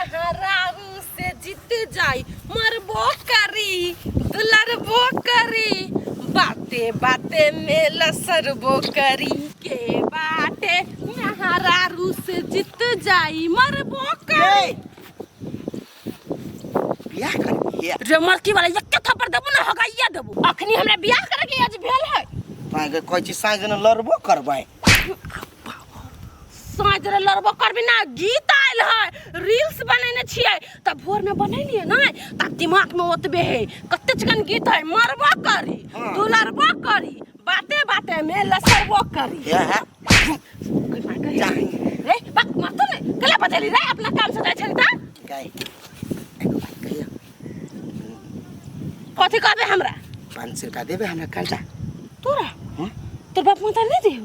मेहरारू से जीत जाई, मरबो करी दुलरबो करी, बाते बाते में लसरबो करी। के बाटे मेहरारू से जीत जाई, मरबो करी। बियाह करबिहे? रे मरकी वाला, एक थप्पड़ देबो ना हगाइया देबो। अखनी हमरा बियाह करे के आज भेल है। पाइ कहै छी साँझ दिना लड़बो करबै। साँझ रे लड़बो करबी ना। गीत आयल है, रील्स बनेने छियै तऽ भोर में बनेलियै नै तऽ दिमाग में ओतबे है। कते चिकन गीत है, मरबो करी, दुलरबो करी, बाते बाते में लसरबो करी। हे हे। जा। रे बक मारतो ने कला बदली रे, अपना काम से जाइ छली तऽ। गए, एगो बात कहियो? कथी कहबे हमरा? 500 रुपया देबे हमरा काल्टा? तोरा? हाँ? तोर बाप माता नहीं दियो?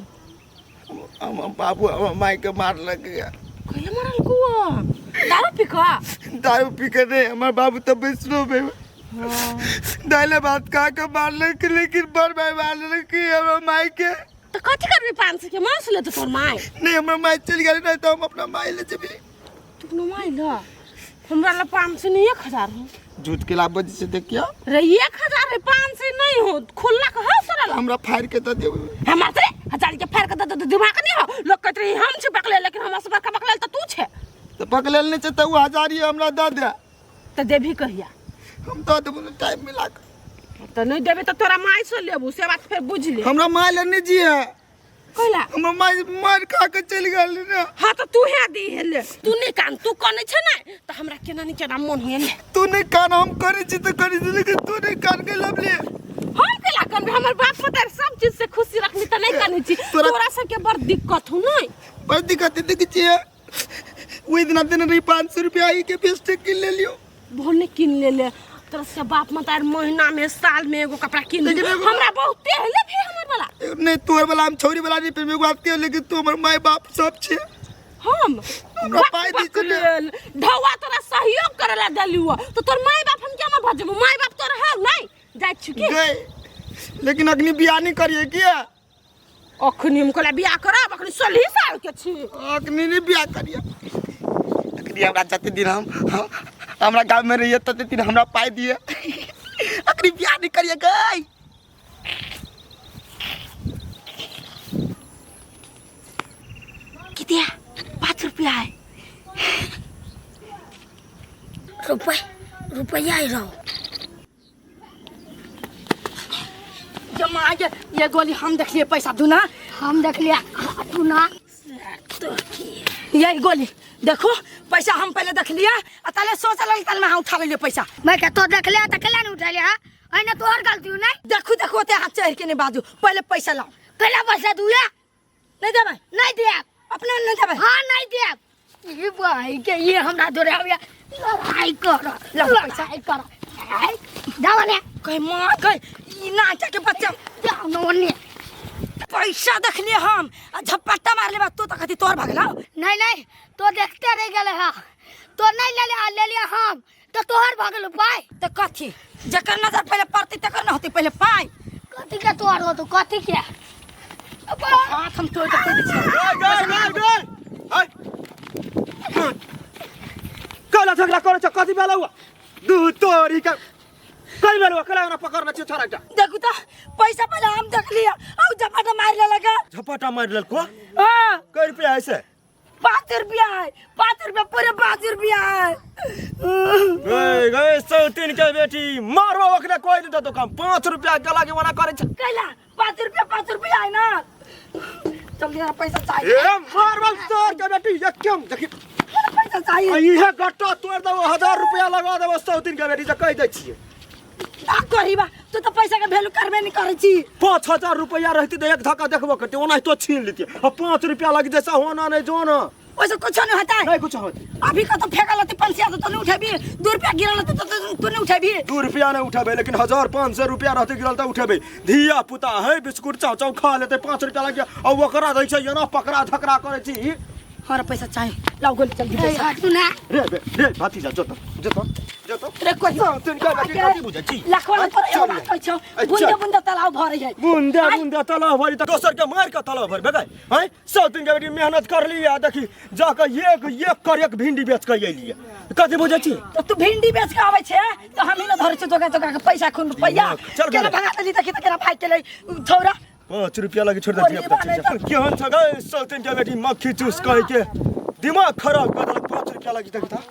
हमर बाबू हमर माय के मारलक या। कहिया मारल कुआ? दारू पी कऽ? दारू पी के नहीं, हमर बाबू तो वैष्णव है। दाल भात खा के मारलक, लेकिन बड़ भाई मारलक हमर माय के। तऽ कथी करबी 500 के? मांस ले तोर माय? नहीं, हमर माय चलि गेल, नहीं तो हम अपना माय ले जेबी। तू अपना माय ल? हमरा ला 500 नहीं, 1000 हो। झूठ के लाभ बजे से देखियो। रे 1000 है, 500 नहीं हो। खुल्ला के हो तोरा ला? हमरा फाड़ के दे देबे। हमरा से हजार के फाड़ के दे दे, दिमाग नहीं हो? लोग कहते रही हम छे पकड़े, लेकिन हमरा से बड़का पकड़ल तऽ तू छे। तो पकड़ल नहीं छे तऽ उ हजार ही हमरा दे दे। तऽ देबही कहिया? हम दे देबो ने टाइम मिला के। तऽ नहीं देबे तऽ तोरा माय से लेबू, से बात फेर बुझ ले। हमरा माय ले नहीं जी है। कैला? हमर माय मार खा के चलि गेल ने। हाँ तऽ तू हे दी हे ले। तू नहीं कान, तू कने छे ने तऽ हमरा केना नहीं केना मन होय ने। तू नहीं कान, हम करै छी तऽ करै छी, लेकिन तू नहीं कान के लबले। हम केला कानबे? हमर बाप मतार सब चीज से खुशी रखनी तऽ नहीं कानै छी। तोरा सबके बड़ दिक्कत हो नहीं? बड़ दिक्कत है, देखै छियै ओहि दिना देने रही 500 रुपया, ई के बेच किन ले लियो। भने किन ले ले, तोरा से बाप मतार महीना में साल में एगो कपड़ा किन लेकिन दे। हमरा बहुते है ले भी हमर वाला। नहीं, तोहर वाला हम छौरी वाला नहीं पेनबे, एगो बात के, लेकिन तू हमर माय बाप सब छे। हम हमरा पाइ दै छे ने। ढौआ तोरा सहयोग करे ला देलियो तो तोर माय बाप हम केना भजबो? माय बाप तोर हौ नहीं? जाइ छी की? गए, लेकिन अखनी बियाह नहीं करिए किया? अखनी हम कहला बियाह करब? अखनी 16 साल के छी। अखनी नहीं बियाह करिए। अखनी हमरा जते दिन हम हमरा गाँव में रहिए तते दिन हमरा पाइ दिए, अखनी बियाह नहीं करिए। गए। कितिया 5 रुपया है। रुपया रुपया ही रहो। जमा के ये गोली हम देखलिए पैसा दूना। हम देखलिए दूना। यही गोली देखो पैसा हम पहले देखलिए आ ताले सोचल ताले में हम उठा लेलिए पैसा। मैं क्या तो देख लिया तो केला नहीं उठा लिया? हाँ ना, तोहर गलती हो नहीं। देखू देखू, ओते हाथ चढ़ के नहीं बाजू, पहले पैसा लाओ। पहले पैसा दूया। नहीं देबै? नहीं देब। अपने नहीं देबै? हाँ नहीं देब। ये भाई के ये हमरा जोरे आबिया लड़ाई कर, लड़ाई कर। जाओ ने। कहीं माँ गई ई नाचा के बच्चा। जाओ न ओने। पैसा देखलिए हम आ झपट्टा मार लेबा तू तो कथी तोर भगला। नहीं नहीं, तो देखते रह गेले हा, तो नहीं ले ले, ले लिया हम तो तोहर भगल पाई। तो कथी जकर नजर पहले पड़ती तकर न होती पहले पाई। कथी के तोहर होतो? कथी के? हाथ हम तोड़ के दे छियै। गए गए गए गए, कला झगड़ा करे छ, कथी भेल हुआ? दू तोरी के कई बेर हुआ, कला पकड़ने छियै छोरा एकटा। देखू तो पैसा पहले हम देख लिया और झपटा मार लेलक। झपटा मार लेलको? हाँ। कै रुपया है से? 5 रुपया है, 5 रुपया, पूरे 5 रुपया है। गए गए सौतीन के बेटी, मारबो ओकरा कोई नहीं देतो काम। 5 रुपया गला के मना करे छ। कैला 5 रुपया, 5 रुपया है ना। चल यार पैसा चाहिए। ए मारबो तोर के बेटी एकदम देखी। पैसा चाहिए। इहे गट्टा तोड़ देबो, 1000 रुपया लगा देबो सौतीन के बेटी से कह दै छियै। ना करीबा तू तो पैसा के वैल्यू करबे नहीं करै छी। 5000 रुपया रहती तो एक धक्का देखबो करती, ओनाहि तो छीन लेती। आ 5 रुपया लग जैसा होना नहीं जो ना। ओइसे कुछ नहीं होता है। नहीं कुछ होता। अभी का तो फेंकल होती पंसिया तो तू नहीं उठेबी, 2 रुपया गिरल होती तो तू नहीं उठेबी। 2 रुपया नहीं उठेबे, लेकिन 1500 रुपया रहते गिरल तो उठेबे। धिया पुता है बिस्कुट चाव चाव खा लेते, 5 रुपया लग गया और ओकरा दै छै एना पकड़ा धकड़ा करै छी। हमरा पैसा चाही लाओ गोली चल ए, पैसा हटू ना रे बे रे भतीजा जो तो जो तो जो तो रे कोई सौतीन के बेटी कथी बुझै छी लखवा पर एगो बात कहै छौ बुंदे बुंदे तालाब भरै है बुंदे बुंदे तलाब भरी त दोसर के मार के तलाब भर बेगाय हैं सौतीन के बेटी मेहनत कर ली आ देखी जाके एक एक कर एक भिंडी बेच के अइली कथी बुझै छी तो तू भिंडी बेच के आबै छे तो हम ही न धरै छौ जोगा जोगा के पैसा खून रुपैया चल केना घरे। भगा देली देखी त केना भाग के लै छौरा 5 रुपया लगे छोड़ दे ओरी बाले त- केहन छ गए सौतीन के बेटी मक्खी चूस कह के दिमाग खराब कर देलक 5 रुपया लगी देखी था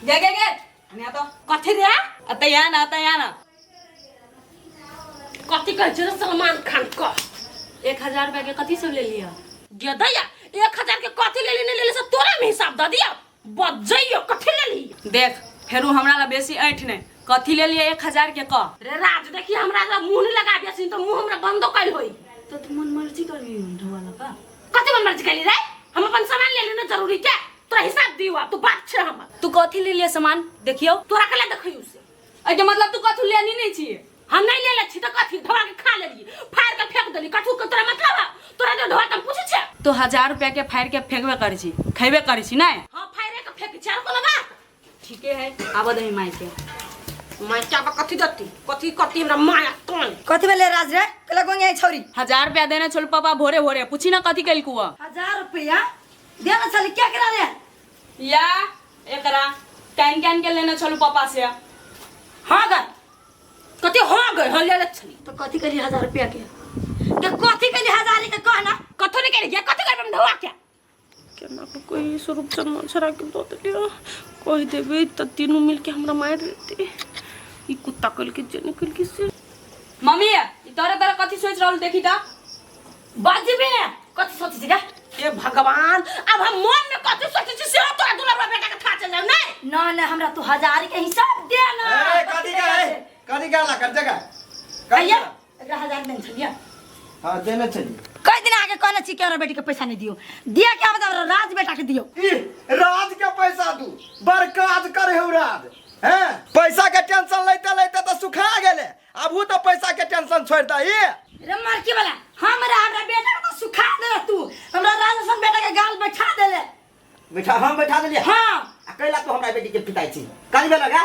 गे गे गे हने तो कथी रे अतः यहाँ ना अतः यहाँ ना कथी कहै छै रे सलमान खान क 1000 रुपया के कथी सब ले लिया गेदैया 1000 के कथी लेली नहीं लेली से तोरा में हिसाब दऽ दिया बजैयो कथी लेली देख फेरू हमरा ला बेसी ऐठ नहीं कथी ले लिया 1000 के क रे राज देखी हमरा ला मुंह नहीं लगा दिया तो मुंह हमरा बंदो कैल होई तो तू मन मर्जी कर ली ढोवाला का कथी मन मर्जी कैली रे हम अपन सामान ले लेना जरूरी क्या तोरा हिसाब दियो अब तू बात छै हमर तू कथी ले लिया सामान देखियो तोरा कला देखियो से एके मतलब तू कथी लेनी नहीं छी हम नहीं ले ले छी त कथी ढोआ के खा लेली फाड़ के फेंक देली कथू के तोरा मतलब है तोरा जो ढोआ के हम पूछै छै तो 1000 रुपया के फाड़ के फेंकबे करै छी खैबे करै छी नहीं हां फाड़े के फेंक छै आर कोनो बात ठीके है आबऽ दही माई के माय क्या कथी दती कथी कथी हमरा माया तोन कथी भेलै राज रे कला गोंगी आई छौरी 1000 रुपया देने छल पापा भोरे भोरे पूछी ना कथी कैलकू है 1000 रुपया देने छली क्या करा रे या एकरा can can के लेने छलू पापा से हां गए कथी हो गए हां ले ले छली तो कथी करी 1000 रुपया के के कथी करी हजार के कह ना कथो नहीं करी कथी करबे हम ढोआ के केना के कोई स्वरूप चंद छड़ा के दऽ देलियो कहि देबै तऽ तीनू मिलके हमरा मारि देतै ई कुत्ता कलके जे निकल के से मम्मी ई तोरे तोरे कथी सोच रहल देखी त बाजबे कथी सोचै छी गे हे भगवान अब हम मन में कथी सोचै छी सेहो तोरा दुलरवा बेटा के था चल जाऊ नहीं ना ना हमरा तू हजार के हिसाब दे ना ए कथी का है कथी का ला कर जगह कहिया एकरा हजार देने छलियै हां देने छली कई दिन आगे कहने छी कि हमरा बेटी के पैसा नहीं दियो दिया क्या बताओ राज बेटा के दियो ई राज के पैसा दू बर्बाद करे हो राज हैं पैसा के टेंशन लेते लेते तो सुखा गेले अब ऊ तो पैसा के टेंशन छोड़ दा ई रे मरकी वाला हमरा हमरा बेटा के तो सुखा देले तू हमरा राजसन बेटा के गाल बैठा देले बैठा हम बैठा देलियै हाँ आ कैला तू हमरा बेटी के पिटाइ छी काली भेल गा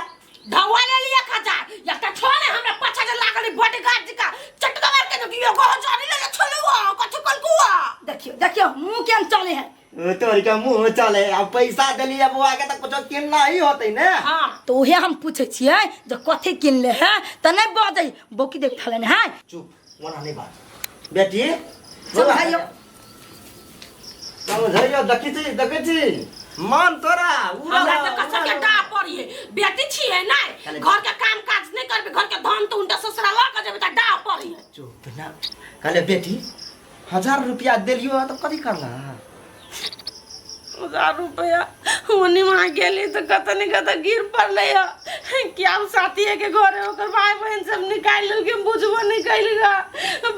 धवा ले लिया खजा एकटा छोले हमरा पाछा जे लागल है बॉडीगार्ड जी का चटका मार के जो एगो हजार ले ले छोले वो कथी कलकुआ देखियो देखियो मुंह केन चले है ओ तोर के मुंह चले आ पैसा देलियै बौआ के तऽ कुछो किनना ही होतै ने हां तो उहे हम पूछे छियै जे कथी किनले है त नहीं बजै बोकी देख थले है चुप ओना नहीं बात बेटी चल भाइयो समझैयो देखै छी देखै छी मन तोरा उड़ल हमरा तऽ कसम के डाह पड़ी है बेटी छियै नहीं घर के काम काज नहीं करबे घर के धन तो उनटा ससुरा लऽ के जेबे तऽ डाह पड़ी है चुप ना कहले बेटी 1000 रुपया देलियो तऽ कथी करला 1000 रुपया ओनी वहाँ गेली तऽ कतऽ ने कतऽ गिर पड़लै है कि आब साथिये के घरे ओकर भाई बहन सब निकालि लेलकै हम बुझबो नहीं कैली गा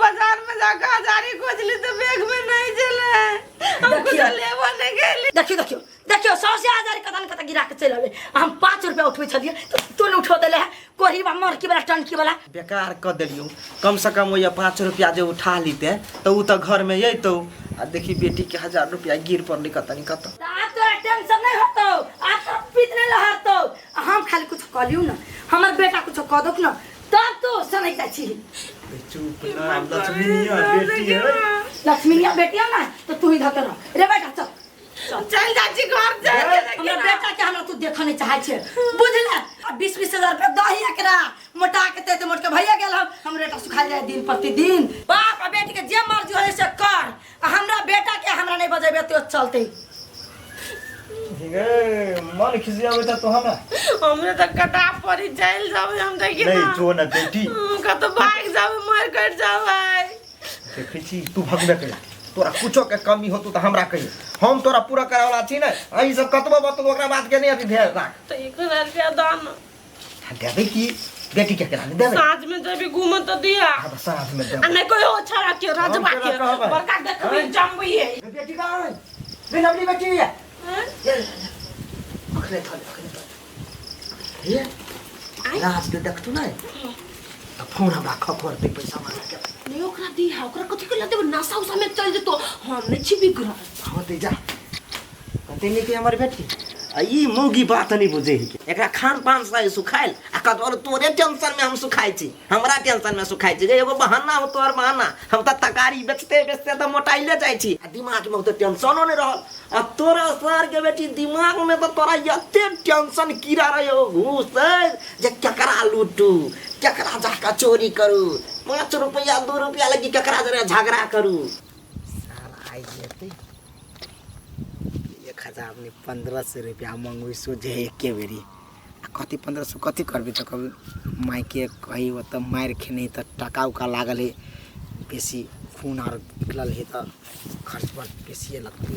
बाजार में जाके हजारी खोजली तऽ बैग में नहीं छलै हम कुछ देखियौ। लेबो नहीं कैली देखियो देखियो देखियो सौसे हजार कतन कतन गिरा के चलि अबै आ हम 5 रुपया उठबै छलियै तऽ तू नहि उठो देले है कोही बा मरकी वाला टंकी वाला बेकार कऽ देलियौ कम से कम ओहि 5 रुपया जे उठा लीते तऽ उ तऽ घरमे अयतौ आ देखी बेटी के 1000 रुपया गिर पड़लै कतऽ नि कतऽ तऽ आब तोरा टेंशन नहीं होतौ आब तोरा पीत नहीं लहरतौ आ हम खाली कुछ कहलियौ ना हमर बेटा कुछ कह दौक ना तब तो सनक जाइ छी चुप ना लक्ष्मीनिया बेटी है लक्ष्मीनिया बेटी हो ना तो तू ही धके रह रे बेटा चल चल जा छी घर चल हमरा बेटा के हमरा तू देखऽ नहीं चाहै छै बुझले आ 20-20 हजार रुपया दही एकरा मोटा के ते मोट के भैया गेल हम हमर बेटा सुखा जाए दिन प्रतिदिन बाप आ बेटी के जे मर्जी होय से कर आ हमरा बेटा के हमरा नहीं बजेबे तो चलते गे मन खिसियाबै त तो हमरा हमरे तऽ कटा पड़ी चल जाबे हम देखी नहीं ना जो ना बेटी कतऽ भागि जाबे मर कटि जाबे देखै छी तू भगबे कहिया तोरा कुछो के कमी होतौ तऽ हमरा कही हम तोरा पूरा करावला छी ने आ ई सब कतबो बतबो ओकरा बात के नहीं अथी ध्यान राख तऽ 1000 रुपया दऽ न देबै की बेटी के केना नहि देबै साँझ में जेबी घूमे तऽ दिया हाँ तऽ साँझ में आ देबै नहीं कोई हो छड़ा के रजवा हम के केना कहबै? बड़का देखबी जमबी है बेटी कहाँ है रे लवली बेटी है अखने थले अखने थले हे राज के देखतू नहीं तऽ फोन हमरा खखोरतै पैसा मांगे के। नहीं ओकरा दी है, ओकरा कथी के लते नशा उसा में चल जेतो, हम नहीं छी बिगड़ल। हाँ ते जा कते नीक हमर बेटी आ ई मौगी बात नहीं बुझे है एकरा खान पान से सुखायल आ कतौ तोरे टेंशन में हम सुखाइ छी, हमरा टेंशन में सुखाइ छी। एगो बहाना हो तोहर बहाना, हम तऽ तकारी बेचते बेचते तऽ मोटाइले जाइ छी आ दिमाग में ओते टेंशनो नहीं रहल। आ तोरा सार के बेटी दिमाग में तऽ तोरा एते टेंशन कीड़ा रहे हो घूस जे केकरा लूटू, केकरा जाके चोरी करू, 5 रुपया 2 रुपया लगी केकरा जरे झगड़ा करू। सारा आइ जेतै 1000 नहीं 1500 रुपया मंगबी सोझे एके बेरी। आ कथी 1500 कथी करबी तऽ कभी मायके कही ओतऽ मारि खेने तऽ टका उका लागल है, बेसी खून आर निकलल है तऽ खर्च बड़ बेसिए लगतै।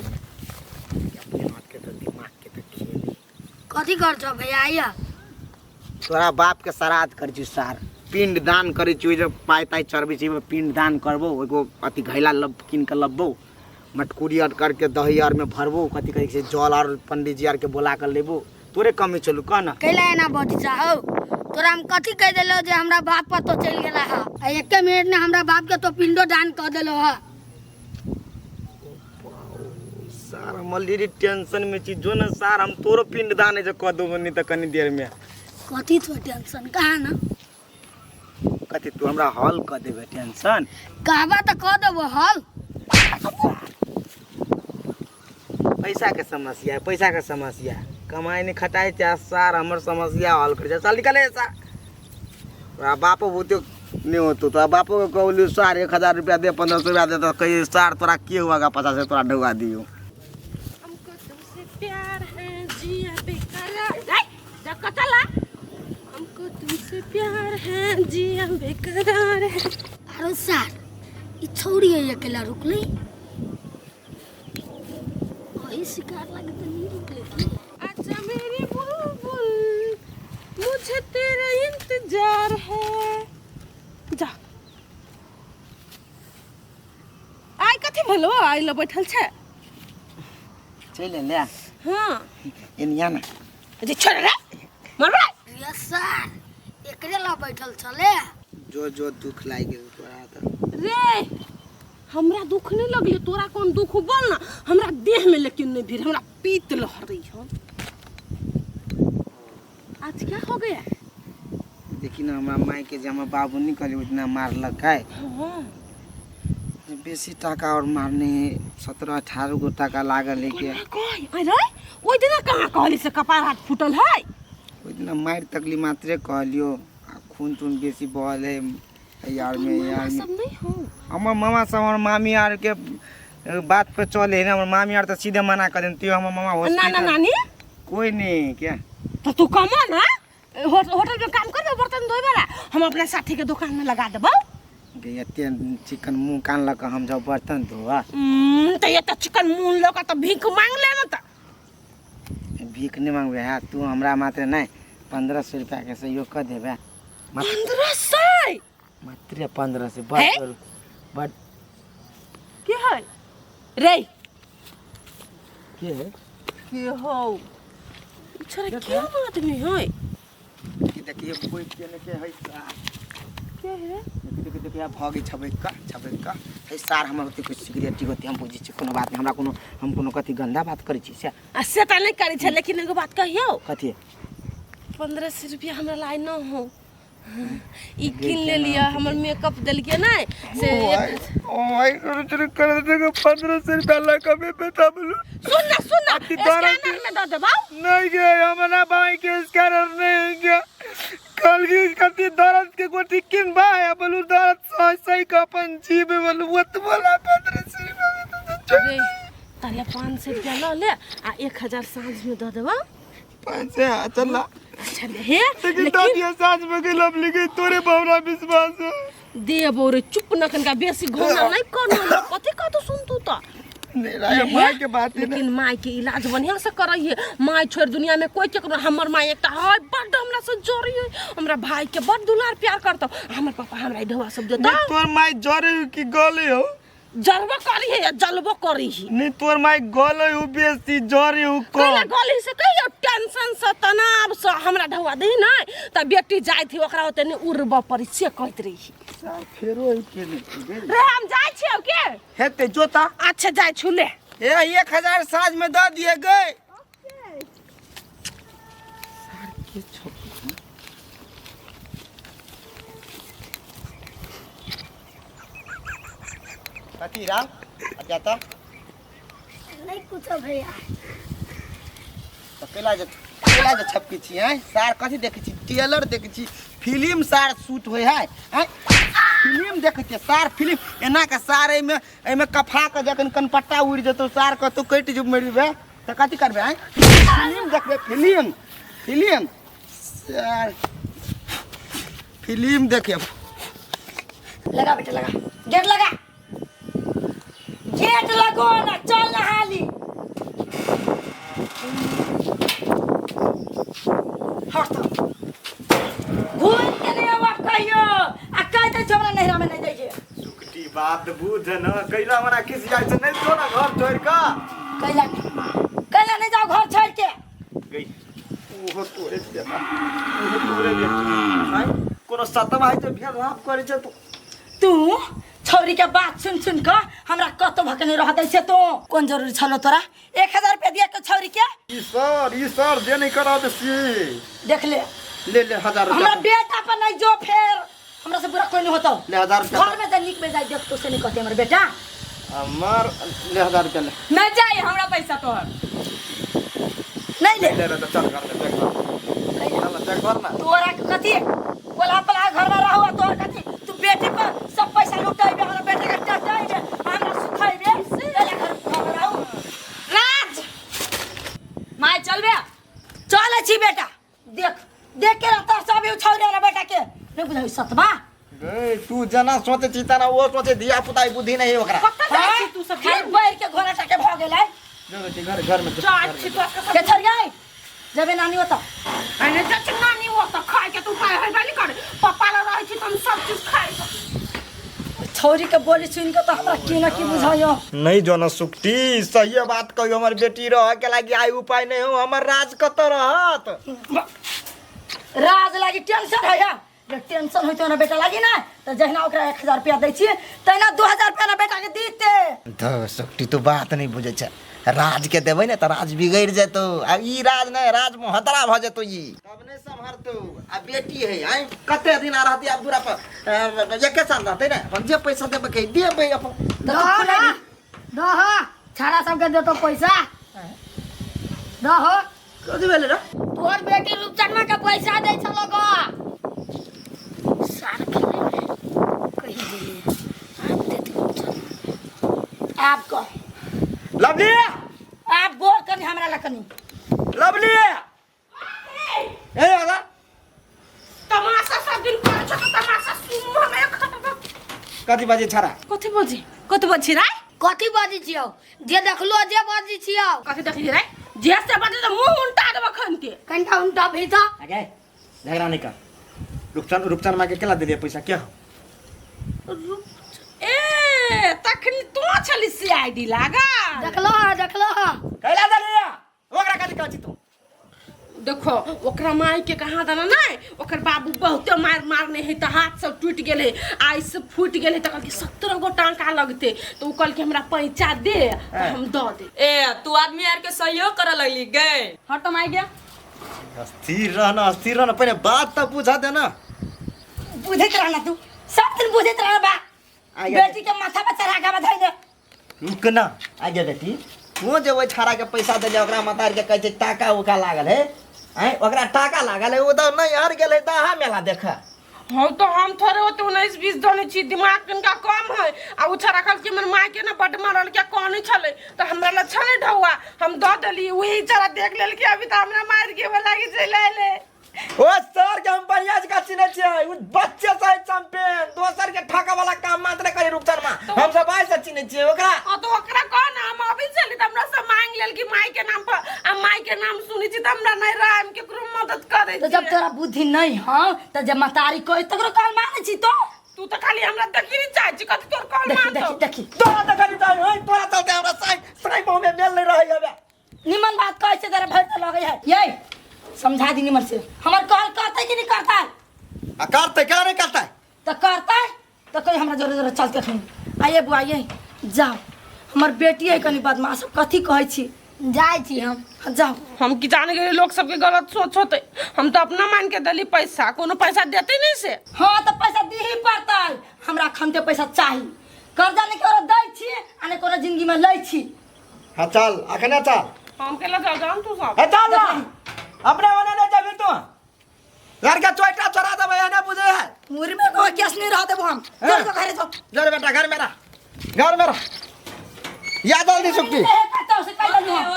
अपने हाथके तऽ दिमागके तऽ खेल है। कथी कर छौ भैया? आइया तोरा बाप के श्राद्ध करै छी सार, पिंड दान करै छी, ओहि जे पाइ ताइ चढ़बै छी पिंड दान करबो, एगो अथी घैला लब कीन कऽ लबबो, मटकुरी आर करके दही आर में भरबो, कथी कहै छै जल आर पंडीजी आर के बोला कऽ लेबो। तोरे कमी चलू कह ना। कैला एना बजै छौ हौ? तोरा हम कथी कहि देलौ जे हमरा बाप पर तो चलि गेला हा, आ एके मिनट में हमरा बाप के तो पिंडो दान कऽ देलौ हा। सार हम ऑलरेडी टेंशन में छी, जो ना सार हम तोरो पिंड दान जे कऽ देबो नहीं तऽ कनी देर में। कथी छौ टेंशन कहा ना? कथी तू हमरा हॉल कऽ देबे टेंशन? कहबा तऽ कऽ देबो हॉल। पैसा के समस्या है, पैसा के समस्या है, कमाई नहीं खटाई चाहे सार हमर समस्या हल कर जा। चल निकले सार, तोरा बापो बहुते नहीं होतो, तोरा बापो के कहलियो सार 1000 रुपया दे, 1500 रुपया दे, तो कहिए सार तोरा के हुआ 50 तोरा ढुआ दियो। हमको तुमसे प्यार है जिया बेकरार, जा चला। हमको तुमसे प्यार है जिया बेकरार है। अरे सार ई छौड़ी है अकेला रुकली, वही शिकार लगे तो नहीं रुकले की। अच्छा मेरी बुलबुल मुझे तेरा इंतजार है, जा। आइ कथी भेलो आइ ल बैठल छै? चलि ले। हाँ एनिया ना। अरे छोड़ रे मरबे। ये सार एकरे ला बैठल छले। जो जो दुख लागि गेल तोरा तऽ। रे हमरा दुख नहीं लगले, तोरा कोन दुख बोल ना। हमरा देह में लेकिन नहीं भीड़, हमरा पीत लहर रही हो। आज क्या हो गया? देखी ना हमरा माय के जे हमर बाबू नहीं कहली उतना मारलक है। हाँ। बेसी टाका और मारने है, 17-18 गो टाका लागल है के। अरे ओहि दिना कहाँ कहली से कपार हाथ फूटल है? ओहि दिना मारि तकली मात्रे कहलियो, आ खून तून बेसी बहल है यार में। यार सब नहीं हो हमर मामा सब हमर मामी आर के बात पे चले है ना, हमर मामी आर तो सीधे मना कर देन, हमर मामा ना ना नानी कोई नहीं क्या। तो तू कमा ना, होटल में काम कर, बर्तन धोए वाला हम अपना साथी के दुकान में लगा देबो। एते चिकन मुंह कान लग हम जब बर्तन धोआ तो ये तो चिकन मुंह लग तो भीख मांग ले ना। तो भीख नहीं मांगबे है तू हमरा मात्र नहीं 1500 रुपया के सहयोग कर देबे। 1500 मात्र 1500 बड़ बड़ के है रे? के है के हो छोरा? के आदमी है? देखिए कोई के ने के है के है? देखिए देखिए भगे छबे का छबे का है सार। हमर होते कुछ सिगरेट होते हम बुझै छी, कोनो बात नहीं। हमरा कोनो हम कोनो कथी गंदा बात करै छी से? आ से त नहीं करै छै, लेकिन एगो बात कहियौ। कथी? 1500 रुपया हमरा लाइ न हो, ई किन ले लिया, हमर मेकअप देलकै नै से। ओय कर कर दे 1500 रुपया ला कभी बेटा बोलू। सुन ना सुन ना, स्कैनर में दे देबौ। नहीं गे हमरा भाई के स्कैनर नहीं गया। कल की कथी दर्द के गोटी किन भाई बोलू, दर्द सही सही का अपन जीव बोलू वत बोला 1500 रुपया रे। तले 500 रुपया ल ले आ 1000 साँझ में दे देबौ। 500 चल अच्छा हे, लेकिन दादिया साँझ में गेल अब लिखे तोरे बवरा विश्वास है देबो रे। चुप न कनका बेसी घोना नहीं करनो, कथी कथी सुन तू तो माय के बात। लेकिन माय के इलाज बढ़िया से करैहे, माय छोड़ दुनिया में कोई केकरो। हमर माय एकटा है बड्ड हमरा से जरी है, हमरा भाई के बड्ड दुलार प्यार करतो। हमर पापा हमरा ढोआ सब देता। तोर माय जरे की गले हो? जरबो करी है या जलबो करी है। नहीं तोर माय गले हो बेसी जरे हो कौन गले से कहियो टेंशन टेंशन से तनाव से हमरा ढौआ दही नहि तऽ बेटी जाइत ही ओकरा ओते नहि उड़बऽ पड़ी से कहैत रही। फेरो ई के नहि रे हम जाइ छियौ के हेतै जोता। अच्छा जाइ छु ले। ए 1000 साँझ में दऽ दिए गए। कथी राम आ जाता नहीं कुछो भैया। तऽ कैला जे छपकी छी हैं सार कथी देखै छी? टेलर देखै छी, फिल्म सार शूट होइ है हैं, फिल्म देखै छियै सार फिल्म एना के सार एहिमे एहिमे कफा के जखन कनपट्टा उड़ि जेतौ सार कतौ कटि जो मरि जेबै तऽ कथी करबै हैं? फिल्म देखबै फिल्म फिल्म सार फिल्म देखे। लगा बेटा लगा, गेट लगा, गेट लगो ना, चल ना हाली। हट तो घूम के नहीं आवा कहियो आ कह दे हमरा नहिरा में नहीं जाइए। सुकटी बात बुझ न कैला हमरा किस जाइ छै नहीं तो ना घर छोड़ के कैला कैला नहीं जाओ घर छोड़ के गई ओहो तोरे बेटा ओहो तोरे बेटा आय कोनो सतमा है जे भेदभाव करे छै तो तू छौरी के बात सुन सुन के हमरा कतो भकने रह दै छै। तो कोन जरूरी छलो तोरा 1000 रुपया दिया के छौरी के? ई सर जे नहीं करा दे सी देख ले ले ले 1000 हमरा रुपया बेटा पर नहीं जो, फेर हमरा से बुरा कोई नहीं होतो। ले 1000 रुपया घर में जा नीक में जाई देख तो से नहीं कहते हमर बेटा हमर ले 1000 रुपया ले। नहीं चाहिए हमरा पैसा तोहर। नहीं ले ले ले तो चल घर में देख चल देख घर ना तोरा के कथी कोल्हा पला घर में रहो तोहर कथी? तू बेटी पर सब पैसा लुटाइबे, हमरा बेटा के टटाइबे, हमरा सुखाइबे, चल घर घर रहो। राज my चलबे चल छी बेटा, देख देख के रहता सब you छौरे हमरा बेटा के नहीं बुझाई सतबा। गई तू जना सोचे छी तना वो सोचे धिया पुता बुद्धि नहीं ओकरा। कतऽ जाइ छी तू सब? खाली बैर के घोड़ा टाके भ गेलै। जो बेटी घर घर में जाइ छी तोरा के के छरियाई जबे नानी होता अरे जाइ छी नानी ओतऽ खाय के तू पाय हेबे नहीं करे पप्पा लग रहै छी त हम सब चीज खाइ। छौरी के बोली सुन के तो हमरा की ना की बुझायो। नहीं जो ना सुक्ति सही बात कहियो हमर बेटी रह के लागी आई उपाय नहीं हो हमर राज कत रहत। राज लागी टेंशन है या जब टेंशन होइतो ना बेटा लागी ना तो जहिना ओकरा 1000 रुपया दै छियै तहिना 2000 रुपया ना बेटा के दीते। तो सुक्ति तू बात नहीं बुझे छै, राज के देबै ने त राज बिगड़ जेतो आ ई राज नहीं राज मोहतरा भ जेतो ई तब नहीं सम्हरतो। आ बेटी है आई कते दिन रहती अब दूरा पर एके साल रहते ने अपन जे पैसा देबै के देबै अपन। दह छाड़ा सबके देतो पैसा दह। कथी भेलै रे? तोहर बेटी रूपचनमा के पैसा दै छलो ग। सार के कहि गेलियै आब देत रूपचनमा। आब कह लवली आब गोर कनी हमरा लग कनी लवली ए दादा तमाशा सब दिन करै छ त तमाशा सुनू हम एक खतबा। कथी बाजे छाड़ा? कथी बजे कथी बजे रे? कथी बजै छियौ जे देखलो जे बजै छियौ। कथी देखली रे? जे से बजे त मुंह उल्टा देब खन के। कनिटा उनटा भीता आगे झगड़ा नहीं कर। रुपचन रुपचन माँ के केला देलियै पैसा क्या? ए तखनी तू छली सीआईडी लागा। देखलो हँ देखलो हँ। कैला देलियै ओकरा कथी कहै छी तू? देखो ओकरा माई के कहाँ देना नहीं ओकर बाबू बहुते मार मारने है त हाथ सब टूट गेले आइ से फूट गेले त कहलकै 17 गो टांका लगते त उ कहलकै हमरा पैसा दे त हम the they. ए तू आदमी यार के सहयोग करे लगली गए हट माई गया। स्थिर रहना स्थिर रहना पहले बात त बुझा देना। बुझैत रहना तू सब दिन बुझैत रहना बा बेटी के माथा पर चढ़ा के बधाई दे। रुक ना आगे बेटी तू जे ओहि छाड़ा के पैसा देले ओकरा मतार के कहै छै टाका उका लागल है आँय ओकरा टाका लागल है ओ तऽ नहीं हर गेलै दाहा मेला देख। हाँ तो हम थोड़े होते 19-20 धने छी दिमाग कनका कम है आ उ छड़ा कहलकै हमर माय के ना बड मारल के कौन छलै त हमरा ला छलै ढौआ हम the देली वही छड़ा देख लेलकै अभी त हमरा मार के लागी चलि अयलै। ओ सर के हम बढ़िया जकाँ चिन्है छियै उ बच्चे से है चैंपियन दोसर के ठका वाला काम मात्र करी रुपचन मा हम सब आइ से चिन्है छियै ओकरा। हाँ तो ओकरा कह ना हम अभी चली त हमरा से मांग लेल कि माई के नाम पर आ माई के नाम सुनी छी त हमरा नहीं रहा हम केकरो मदद करे तो जब तोरा बुद्धि नहीं हौ त जब मतारी कहि तकरो काल मानै छी तो तू तो खाली हमरा देखी नहीं चाहे छी कथी तोर काल देखी मानतो। देखी देखी तोरा देखली चाहे ओइ तोरा चलते हमरा साइ साइ बहु में मेल नहीं रहै हबे। निमन बात कहै छै तोरा भरि त लगै है। ये समझा दी निमन से हमर कहल करतै कि नहीं करतै आ करतै केना नहि करतै तऽ करतै तऽ कहीं हमरा जोरे जोरे चलते खन आइए बुआ ये जाओ हमर बेटी है कनी बदमाश कथी कहै छी जाइ छी हम हाँ, जाओ हम की जाने गेलियै लोक सबके गलत सोच होतै हम तऽ अपना मान के देली पैसा कोनो पैसा देते नहीं से हाँ तऽ पैसा दीही पड़तै हमरा अखन ते पैसा चाही कर्जा नहि करो दै छी आ नहि कोनो जिंदगी में लै छी हाँ चल अखने चल हम केला जाओ जाओ तू सब ए चल ना अपने ओने नहीं जाबी तू लड़का चोइटा चोरा देबै एने बुझे है मुरी में कोई केस नहीं रह देबो हम चल तो घरे जाओ जर बेटा घर में रह घर में रह या जल्दी सुक्ति कतौ से कहि देलहुँ हम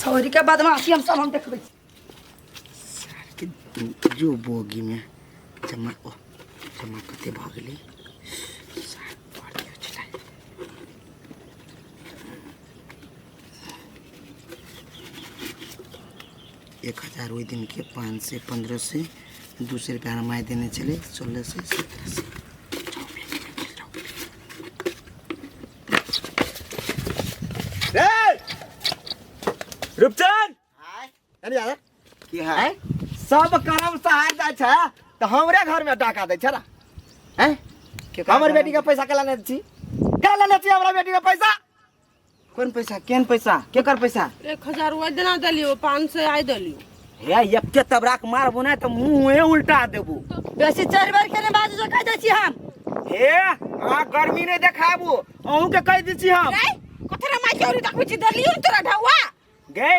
छौरी के बदमाशी हम सब हम देखबै छी जो बोगी में जमा ओ जमा कते भऽ गेलै सात पर दियौ छलै 1000 ओहि दिनके 500 1500 200 रुपया हमरा माय देने छलै 1600 1700 रे रूपचंद एने आ की है सब करम सहार जाइ छै तऽ हमरे घर में डाका दै छै ना हैं हमर बेटी के पैसा केला लेने छी केला लेने छी हमरा बेटी के पैसा कोन पैसा केहन पैसा केकर पैसा 1000 ओहि दिना देलियो 500 आइ देलियो हे एके तबराक मारबो ना तऽ मुँहे उल्टा देबो बेसी चारि बेर के नहि बाजू जो कहि दै छी हम हे अहाँ गर्मी नहि देखाबू अहूँ के कहि दै छी हम रे कथरा माय के औरी देखबै छी देलियो तोरा ढौआ गे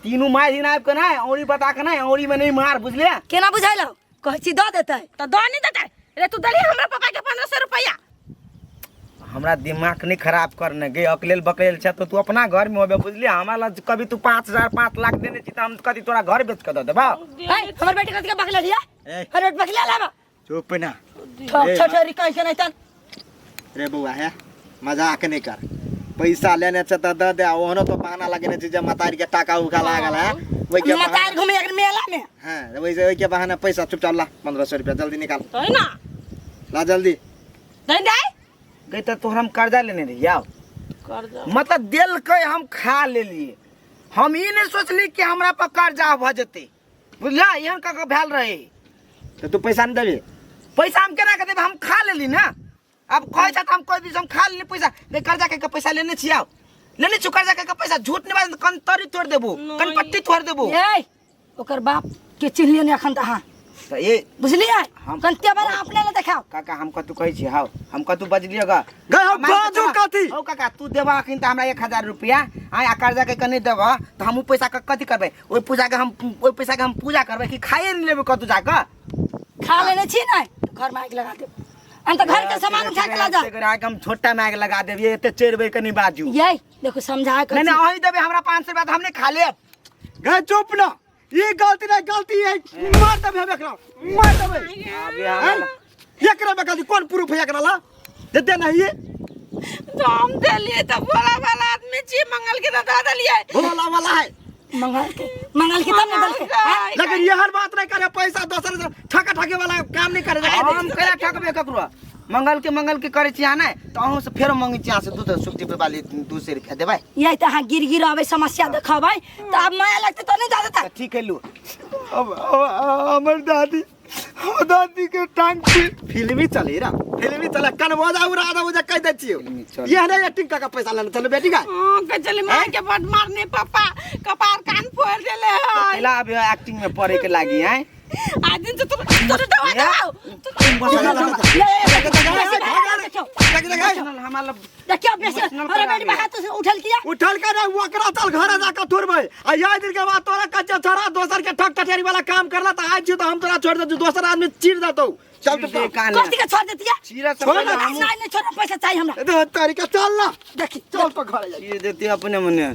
तीनू माय दिन आबि के नहि औरी बता के नहि औरी में नहीं मार बुझलियै केना बुझैलौ कहै छी दऽ देतै तऽ दऽ नहि देतै रे तू देली हमरा पापा के 1500 रुपया हमरा दिमाग नहीं खराब करने गे अकलेल बकलेल छै तो तू अपना घर में होबे बुझलियै हमरा लग कभी तू 5000 5 लाख देने छी तऽ हम कथी तोरा घर बेच के दऽ देबौ है हमर बेटी कथी के बकले लिया ए। अरे बकले लाबा चुप ना ठक ठठरी कहि के नहीं तन रे बौआ है मजाक नहीं कर पैसा लेने छै तऽ दऽ दे आ ओहनो तो बहाना लगेने छै जे मतारी के टाका उका लागल है ओहि के मतार घूमे एक मेला में हाँ वैसे ओहि के बहाना पैसा चुपचाप ला 1500 रुपया जल्दी निकाल तो ना ला जल्दी दे दे गई तऽ तोहर हम कर्जा लेने रहियौ कर्जा मतलब देलकै हम खा लेलियै हम ई नहि सोचली कि हमरा पर कर्जा भऽ जेतै बुझलियै एहन कऽ कऽ भेल रहै तऽ तू पैसा नहीं देबी पैसा हम केना के देबै हम खा लेली ना अब कहै छ तऽ हम कहि दी हम खा लेली पैसा नहीं कर्जा के पैसा लेने छी आउ लेने छी कर्जा के पैसा झूठ नहीं बाज कनतरी तोड़ देबो कनपट्टी तोड़ देबो ए ओकर बाप के चिन्हलियै ने एखन तऽ अहाँ तऽ ए बुझलियै हम- कन्ते बार अपने लए देखाओ काका हम कतू कहै छी हाउ हम कतू बजलियो गा गए हम बाजू कथी? हौ काका तू देबह अखन तऽ हमरा 1000 रुपया आय आ कर्जा के कनी देबह तऽ हम उ पैसा के कथी करबै ओहि पूजा के हम ओहि पैसा के हम पूजा करबै कि खाइए नहि लेबै कतू जाकऽ खा लेने छी ने तऽ घर में आगि लगा देब हम तऽ घर के सामान उठा के ला जा एकरा के हम छोटा में आगि लगा देबियै एते चढ़बै कनी बाजू ये देखो समझा के नहीं नहीं अहीं देबै हमरा 500 रुपया तऽ हम नहि खा लेब गए चुप ना ये गलती नहीं गलती है मार देबे हम एकरा मार देबे अबे हमरा एकरा में गलती कौन प्रूफ है एकरा ला देते नहीं है तो हम देलिए तो भोला वाला आदमी छी मंगल के तो दे देलिए भोला वाला है मंगल के मंगल के तब ने दल के हाँ? लेकिन ये हर बात नहीं करे पैसा दोसर से ठका ठके वाला काम नहीं करे हम केना ठकबै ककरो मंगल के करै छी अहाँ नहि तऽ अहूँ से फेरो मंगै छी अहाँ से दूध सुक्ति वाली 200 रुपया देबै यही तऽ अहाँ गिर गिर अबै समस्या देखबै तऽ आब माया लगतै तऽ नहि जा देता तऽ ठीक है लू अब हमर दादी हमर दादी के टांग फिल्मी चली रा फिल्मी चले कनबोजा उड़ा दे मुझे कह दे छियो फिल्मी चली। ये नहीं एक्टिंग का पैसा लेने चलो बेटी का हाँ के चली मार के बड मारने पापा कपार कान फोड़ देले है पहला अभी एक्टिंग में पड़े के लागी हैं आज दिन से तू तू दवा दवाओ हमारा देखियो बेसी अरे बेटी बा हाथ से उठल किया उठल कर रे ओकरा चल घर जाकर तोड़बै आ यही दिन के बाद तोरा कच्चा छोरा दोसर के ठक ठठेरी वाला काम करला त आज तो हम तोरा छोड़ देतौ दोसर आदमी चीर देतौ चल तू कथी के छोड़ देतिया चीरा से छोड़ पहले दे। हमहूँ नहीं नहीं छोड़ पैसा चाहिए हमरा ए तरीका चल ना देखी चल तो घर जा चीर देती अपने मने